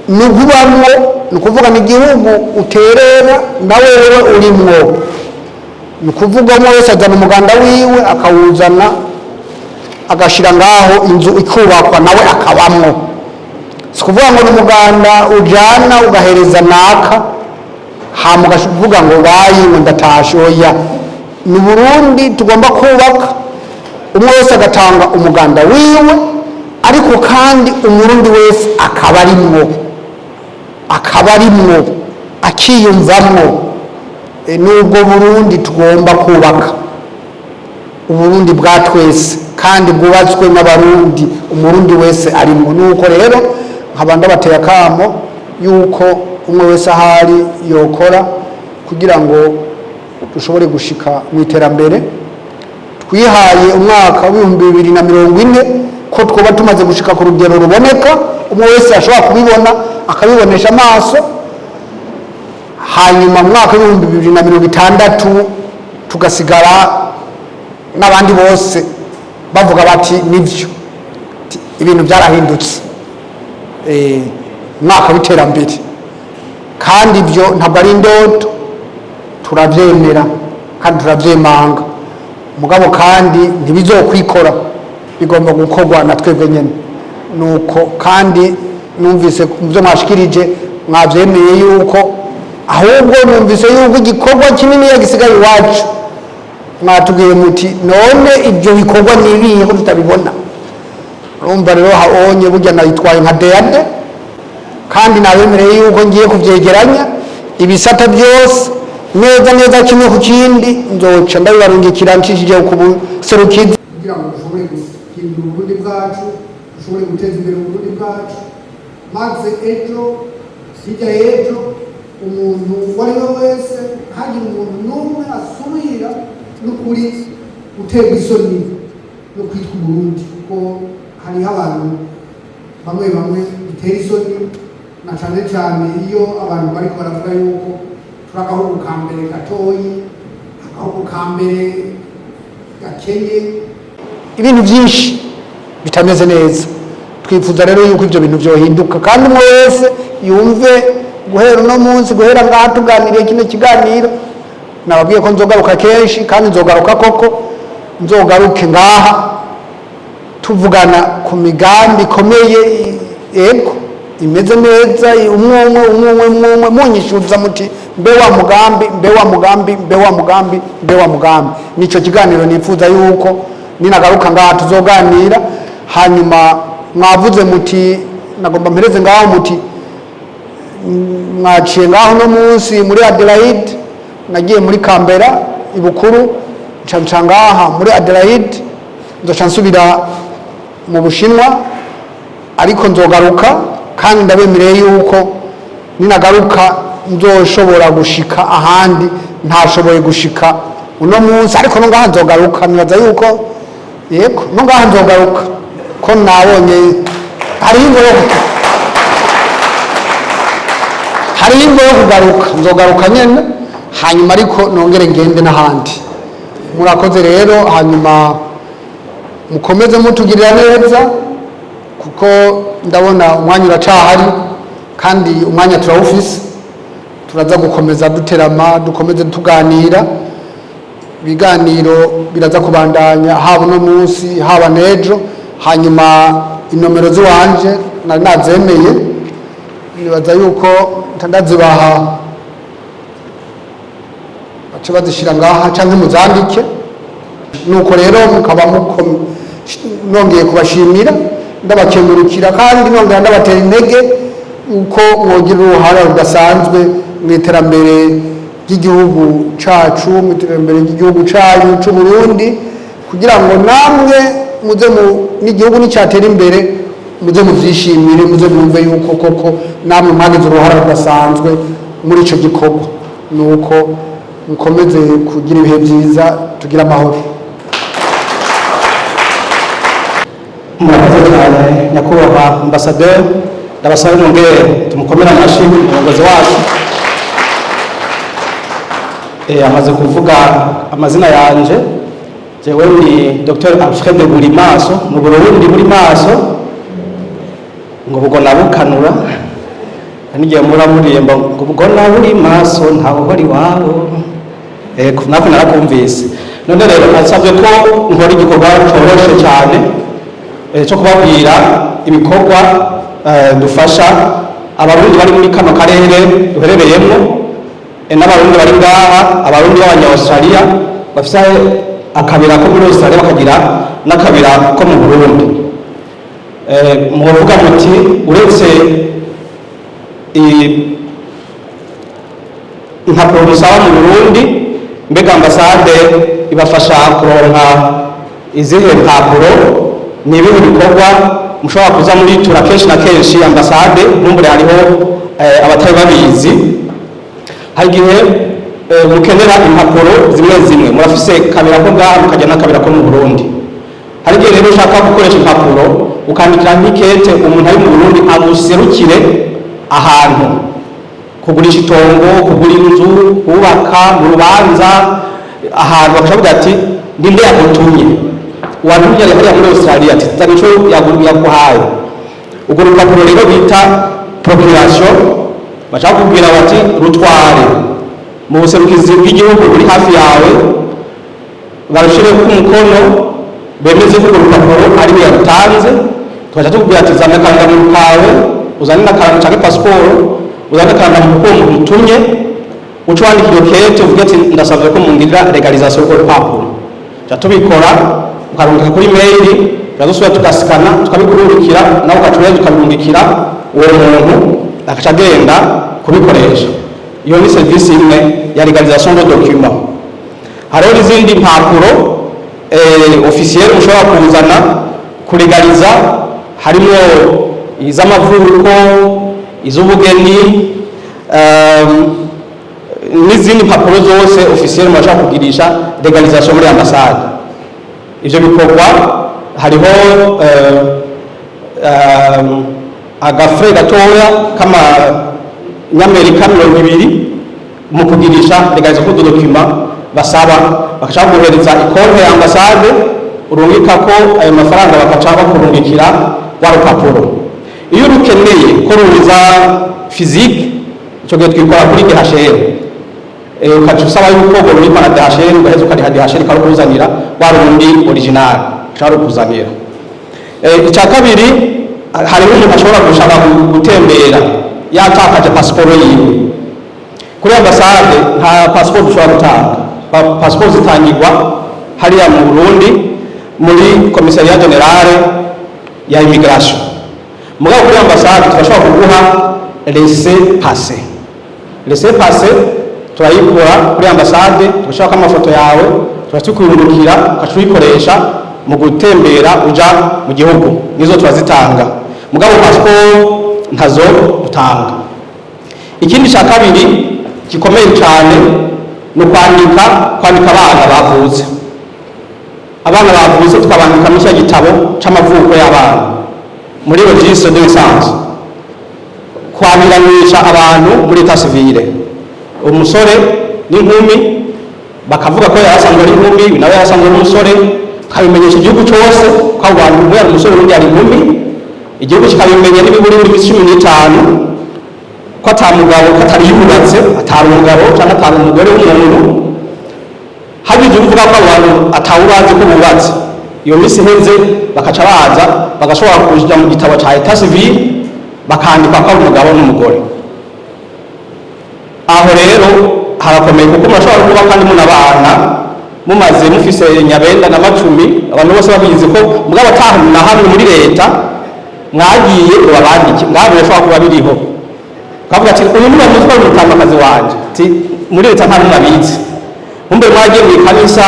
ni ukubamwo. Ni ukuvuga ni igihugu uterera na wewe urimwo. Ni ukuvuga umwe wese azana umuganda wiwe, akawuzana, agashyira ngaho, inzu ikubakwa, nawe akabamwo. Si ukuvuga ngo ni umuganda ujana ugahereza naka, hama ugavuga ngo bayi, ngo ndatashe. Oya, ni Burundi tugomba kubaka, umwe wese agatanga umuganda wiwe, ariko kandi Umurundi wese akaba arimwo, akaba arimwo, akiyumvamwo. Nubwo Burundi tugomba kubaka, Uburundi bwa twese kandi bwubatswe n'Abarundi, Umurundi wese arimwo. Nuko rero nkaba ndabateye akamo yuko umwe wese ahari yokora kugira ngo dushobore gushika mu iterambere twihaye umwaka w'2040, ko twaba tumaze gushika ku rugero ruboneka, umwe wese ashobora kubibona, akabibonesha amaso. Hanyuma mu mwaka w'2060 tugasigara n'abandi bose bavuga bati: "Nibyo, ibintu byarahindutse." Umwaka w'iterambere. Kandi ibyo ntabwo ari indoto, turabyemera kandi turabyemanga. Mugabo kandi ntibizokwikora, bigomba gukorwa na twebwe nyine. Nuko kandi numvise mu byo mwashikirije mwabyemeye yuko ahubwo numvise yuko igikorwa kinini gisigaye iwacu. Mwatubwiye muti: "None ibyo bikorwa ni ibihe ko tutabibona?" Urumva rero habonye burya nayitwaye nka deyade, kandi nabemereye yuko ngiye kubyegeranya ibisata byose neza neza, kimwe ku kindi, nzoca ndabibarungikira ncishije ku buserukizi, kugira ngo dushobore guhindura Uburundi bwacu, dushobore guteza imbere Uburundi bwacu, maze ejo, hirya y'ejo, umuntu uwo ari we wese, ntagire umuntu n'umwe asubira n'ukuri guterwa isoni no kwitwa Umurundi, kuko hariho abantu bamwe bamwe bitera isoni, na cane cane iyo abantu bariko baravuga yuko turi agahugu ka mbere gatoyi, agahugu ka mbere gakenye, ibintu byinshi bitameze neza. Twifuza rero yuko ibyo bintu byohinduka, kandi umwe wese yumve guhera uno munsi, guhera ngaha tuganiriye kino kiganiro. Nababwiye ko nzogaruka kenshi, kandi nzogaruka koko, nzogaruke ngaha tuvugana ku migambi ikomeye, yego, imeze neza. Umwe umwe, umwe umwe, umwe umwe, munyishyuza muti: "Mbe wa mugambi, mbe wa mugambi, mbe wa mugambi, mbe wa mugambi?" Nico kiganiro nifuza yuko ninagaruka ngaha tuzoganira. Hanyuma mwavuze muti, nagomba mpereze ngaho, muti mwaciye ngaho no munsi muri Adelaide, nagiye muri Canberra ibukuru, nca nca ngaha muri Adelaide, nzoca nsubira mu Bushinwa, ariko nzogaruka, kandi ndabemereye yuko ninagaruka. Nzoshobora gushika ahandi ntashoboye gushika uno munsi, ariko no ngaha nzogaruka. Nibaza yuko yego, no ngaha nzogaruka, ko nabonye hariho imvo yo kugaruka. Nzogaruka nyene, hanyuma ariko nongere ngende n'ahandi. Murakoze rero, hanyuma mukomeze mutugirira neza, kuko ndabona umwanya uracahari kandi umwanya turawufise. Turaza gukomeza duterama, dukomeze tuganira. Ibiganiro biraza kubandanya, haba uno munsi, haba n'ejo. Hanyuma inomero z'iwanje nari nazemeye, nibaza yuko ndazibaha, bace bazishyira ngaha cyangwa muzandike. Nuko rero mukaba nongeye kubashimira, ndabakengurukira, kandi nongera ndabatera intege uko mwogira uruhara rudasanzwe mu iterambere ry'igihugu cacu, mu iterambere ry'igihugu canyu c'u Burundi, kugira ngo namwe muze mu n'igihugu nicyatera imbere muze muvyishimire, muze mwumve yuko koko namwe mwagize uruhara rudasanzwe muri ico gikorwa. Nuko mukomeze kugira ibihe byiza, tugire amahoro. Murakoze cyane, nyakubahwa ambasaderi. Ndabasaba mwongere tumukomere amashyi umuyobozi wacu. Amaze kuvuga amazina yanje. Jewe ni Dr Alfred Burimaso. Mu Burundi buri maso ngo bugona bukanura, n'igihe mura muririmba ngo bugona buri maso ntawe uhora iwabo. Nako narakumvise. None rero nasabye ko nkora igikorwa coroshe cyane, cyo kubabwira ibikorwa dufasha Abarundi bari muri kano karere duherereyemo, n'Abarundi bari ngaha, Abarundi b'Abanya-Australia bafise akabira ko muri Australia, bakagira n'akabira ko mu Burundi. Muvuga muti uretse impapuro musaba mu Burundi, mbega ambasade ibafasha kuronka izihe mpapuro? Ni ibihe bikorwa mushobora kuza muritura kenshi na kenshi ambasade? Nkumbure hariho abatari babizi. Hari igihe mukenera impapuro zimwe zimwe, murafise kabira ko ngaha, mukagira n'akabira ko mu Burundi. Hari igihe rero ushaka gukoresha impapuro, ukandikira nk'ikete umuntu ari mu Burundi amuserukire ahantu, kugurisha itongo, kugura inzu, kubaka, mu rubanza ahantu, bakavuga ati: "Ninde yagutumye?" Uwatumye ari hariya muri Australia, ati: "Zana ico yaguhaye." Urwo rupapuro rero bita procuration, bashaka kukubwira bati: "Rutware mu buserukizi bw'igihugu buri hafi yawe, barushireko umukono, bemeze ko urwo rupapuro ari we yarutanze." Tugaca tukubwira ati: "Zana akarangamuntu kawe, uzane n'akarango canke pasiporo, uzane akarangamuntu k'uwo muntu utumye, uce wandika iyo kete, uvuge ati: 'Ndasabye ko mungirira légalisation y'urwo rupapuro.'" Tuca tubikora, ukarungika kuri mail, turadusubira tugasikana, tukabikurungikira, nawe ugaca uheza ukabirungikira uwo muntu, agaca agenda kubikoresha. Iyo ni serivisi imwe ya légalisation de document. Hariho n'izindi mpapuro officiel mushobora kuzana kulegaliza, harimo iz'amavuko, iz'ubugeni, n'izindi mpapuro zose officiel murashobora kugirisha légalisation muri ambasade. Ivyo bikorwa hariho agafure gatoya k'amanyamerika 20 mu kugirisha légalisation de document basaba, bakaca baguhereza ikonte ya ambasade, urungikako ayo mafaranga, bakaca bakurungikira rwa rupapuro. Iyo urukeneye ko ruza physique, ico gihe twikora kuri DHL. Ukaca usaba yuko urwo rurikwa na DHL, ugaheza ukariha DHL ikarukuzanira rwa rundi original, ushobora rukuzanira. Icya kabiri, hariho umuntu ashobora gushaka gutembera yatakaje pasiporo yiwe. Kuri ambasade nta pasiporo dushobora gutanga. Pasiporo zitangirwa hariya mu Burundi muri commissariat général ya immigration. Mugabo kuri ambasade turashobora kuguha laissez passer. Laissez passer turayikora kuri ambasade, tugashirako amafoto yawe, tukazikurungikira, ugaca uyikoresha mu gutembera uja mu gihugu. Nizo turazitanga, mugabo pasiporo ntazo dutanga. Ikindi cya kabiri gikomeye cyane ni kwandika abana bavutse. Abana bavutse tukabandika muri cya gitabo c'amavuko y'abana, muri registre de naissance, kwabiranisha abantu muri état civil, umusore n'inkumi, bakavuga ko yarasanzwe ari inkumi, nawe yarasanzwe ari umusore, tukabimenyesha igihugu cyose ko abo bantu umwe ari umusore, undi ari inkumi. Igihugu kikabimenya n'ibiburi buri minsi 15 ko ata mugabo, ko atari yubatse, atari umugabo cyangwa atari umugore w'umuntu. Hagize uvuga ko abo bantu atawubazi ko bubatse, iyo minsi iheze bakaca baza bagashobora kuja mu gitabo ca état civil, bakandikwa ko ari umugabo n'umugore. Aho rero harakomeye, kuko murashobora kuba kandi munabana, mumaze mufise nyabenda na macumi, abantu bose babizi ko mugabo ataha na hamwe muri leta mwagiye ngo babandike. Ngaho birashobora kuba biriho, kavuga ati: "Uyu ni mutwara umutamakazi wanje." Ati: "Muri leta nta n'umwe abizi." Kumbe mwagiye mu ikanisa,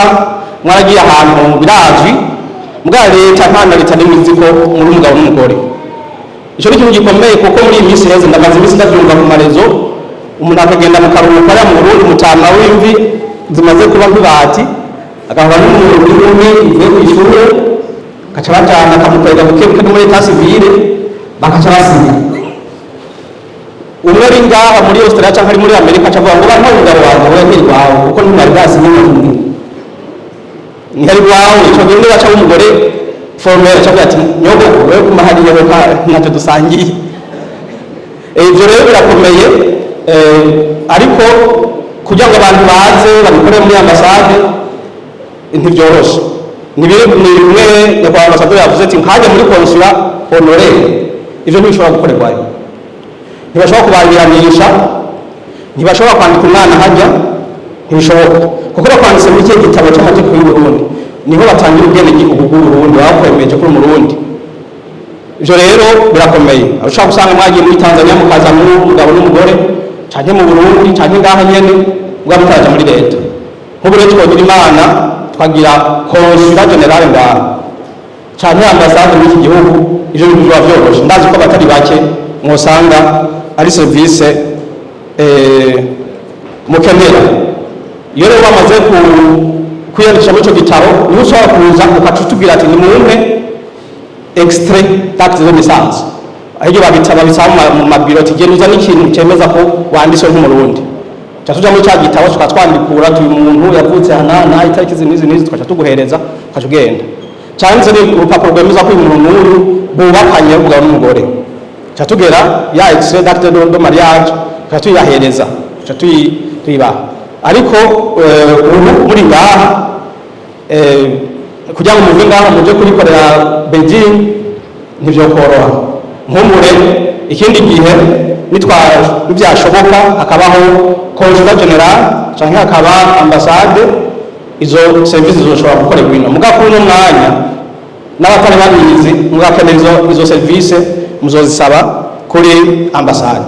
mwaragiye ahantu birazwi, mbwa leta nta na leta nimwe izi ko muri umugabo n'umugore. Icyo ni ikintu gikomeye, kuko muri iyi minsi iheze ndamaze iminsi ndabyumva ku ma réseaux, umuntu akagenda mu karuhuko ariya mu Burundi, umutama w'imvi zimaze kuba nk'ibati, agahura n'umuntu w'inkumi ivuye ku ishure, bakaca bajana, akamukwega buke buke no muri état civil, bakaca basinya. Umwe ari ngaha muri Australia cyangwa ari muri Amerika aca avuga ngo ba umugabo wanjye, wowe ntiri wawe, kuko ntimwari bwasinye ngo ntihari wawe. Ico gihe niba aca w'umugore formel aca avuga ati: "Nyogoko, wewe kuma hariya reka ntacyo dusangiye." Ivyo rero birakomeye, ariko kugira ngo abantu baze babikore muri ambasade ntibyoroshe. Ni bimwe nyakubahwa ambasaderi yavuze ati nkajya muri consulat honoraire, ivyo ntibishobora gukorerwayo. Ntibashobora kubabiranisha, ntibashobora kwandika umwana hajya, ntibishoboka, kuko bakwanditse muri iki gitabo cy'amategeko y'u Burundi, niho batangira ubwenegihugu bw'u Burundi, baba bakwemeje ko uri Umurundi. Ivyo rero birakomeye. Aho ushobora gusanga mwagiye muri Tanzania, mukaza n'umugabo n'umugore, canke mu Burundi, canke ngaha nyene, mugabo mutaraja muri leta. Nk'ubu rero twogira Imana twagira consulat général ngaha canke ambasade muri iki gihugu, ivyo bintu biba vyoroshe. Ndazi ko abatari bake mwosanga ari service mukenera. Iyo rero bamaze kwiyandikisha muri ico gitabo, niho ushobora kuza ukaca utubwira ati: "Nimumpe extrait d'acte de naissance." Aho babitsa, babitsa mu mabiro, ati: "Genda uzane ikintu cemeza ko wanditswe nk'Umurundi." Tuca tuja muri ca gitabo, tukatwandikura tuyu muntu yavutse hana itariki izi n'izi n'izi, tukaca tuguhereza, ukaca ugenda. Canditse ni urupapuro rwemeza ko uyu muntu n'uyu bubakanye, umugabo n'umugore. Tuca tugera ya extrait d'acte de mariage, tukaca tuyibahereza, tuca tuyibaha. Ariko ubu muri ngaha, kugira ngo muve ngaha muje kurikorera Beijing ntivyokoroha. Nkumbure ikindi gihe nibyashoboka hakabaho consulat général canke hakaba ambassade, izo service zizoshobora gukorerwa ino. Mugabo kuri uno mwanya, n'abatari babizi, mugakenera izo service, muzozisaba kuri ambassade.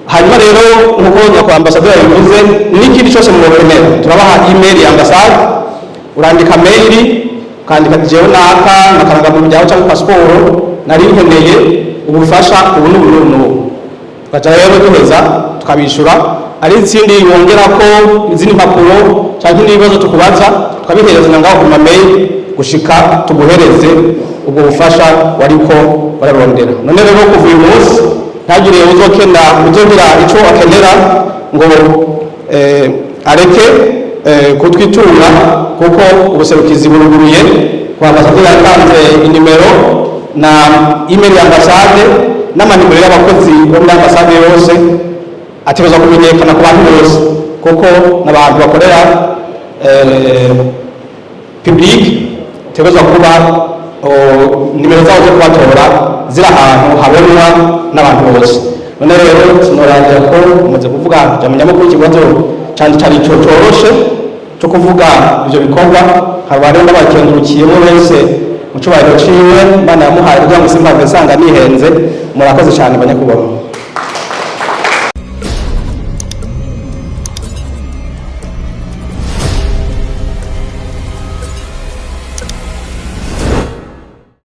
Hanyuma rero, nk'uko nyakubahwa ambasaderi yabivuze, n'ikindi cyose mukenera, turabaha email ya ambasade. Urandika mail, ukandika jewe naka na karangamuntu byawe cyangwa pasiporo, nari nkeneye ubufasha ubu n'ubu n'ubu n'ubu. Tugaca rero duheza tukabishura, ari izindi wongera ko izindi mpapuro cyangwa n'ibibazo tukubaza, tukabihereza ngaho ku ma mail gushika tuguhereze ubwo bufasha wariko bararondera. None rero kuva uyu munsi, ntagire uzokena uzogira ico akenera ngo areke kutwitura, kuko ubuserukizi buruguruye. Ku ambasaderi yatanze inimero na email ya ambasade n'amanimero y'abakozi bo muri ambasade yose, ategerezwa kumenyekana ku bantu bose, kuko n'abantu bakorera public, tegerezwa kuba nimero zabo zo kubatora ziri ahantu habonwa n'abantu bose. None rero sinorangira ko umaze kuvuga ijambo nyamukuru. Ikibazo canje cari ico coroshe co kuvuga ivyo bikorwa. Haba rero n'abakengurukiyemo wese mu cubahiro ciwe Imana yamuhaye, kugira ngo simpave nsanga nihenze. Murakoze cyane, banyakubahwa.